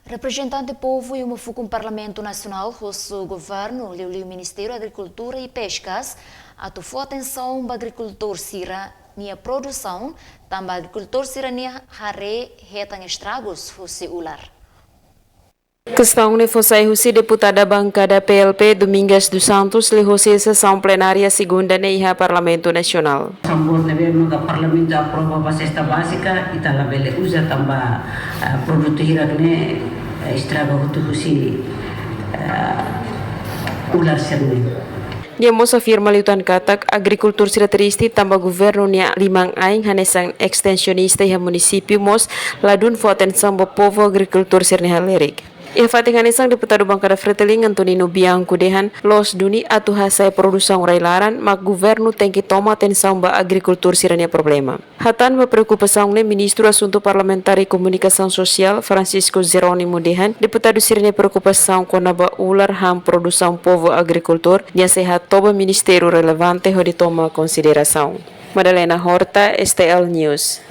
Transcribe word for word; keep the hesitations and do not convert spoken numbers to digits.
Reprezentante povu iha uma fukun Parlamentu Nasionál husu Governu liuliu Ministériu Agrikultura i Peskas atu fó atensaun ba agrikultór sira-nia produsaun, tanba agrikultór sira-nia haree hetan estragus husi ular. Kestaun ne'e fó sai husi deputada bankada P L P Domingas dos Santos liuhusi sesaun plenária segunda ne'e iha Parlamentu Nasionál. Sambor ne'ebé maka Parlamentu aprova ba sesta bázika, ita labele uza tanba, ah, produtu hirak ne'e, eh, estraga hotu husi, ah, ular sira-ne'e. Nia mós afirma liután katak agrikultór sira triste tanba governu nia liman-ain hanesan estensionista iha munisípiu mós ladún fó atensaun ba povu agrikultór sira-nia halerik. Iha fatin hanesan, deputadu bankada Fretilin Antonino Bianco dehan loos duni atu hasa'e produsaun rai-laran, mak governu tenke toma atensaun ba agrikultór sira-nia problema. Hatán ba preokupasaun ne'e, Ministru Asuntu Parlamentár i Komunikasaun Sosiál Francisco Jerónimo dehan deputadu sira-nia preokupasaun kona-ba ular han produsaun povu agrikultór nia sei hato'o ba ministériu relevante hodi toma konsiderasaun. Madalena Horta, S T L News.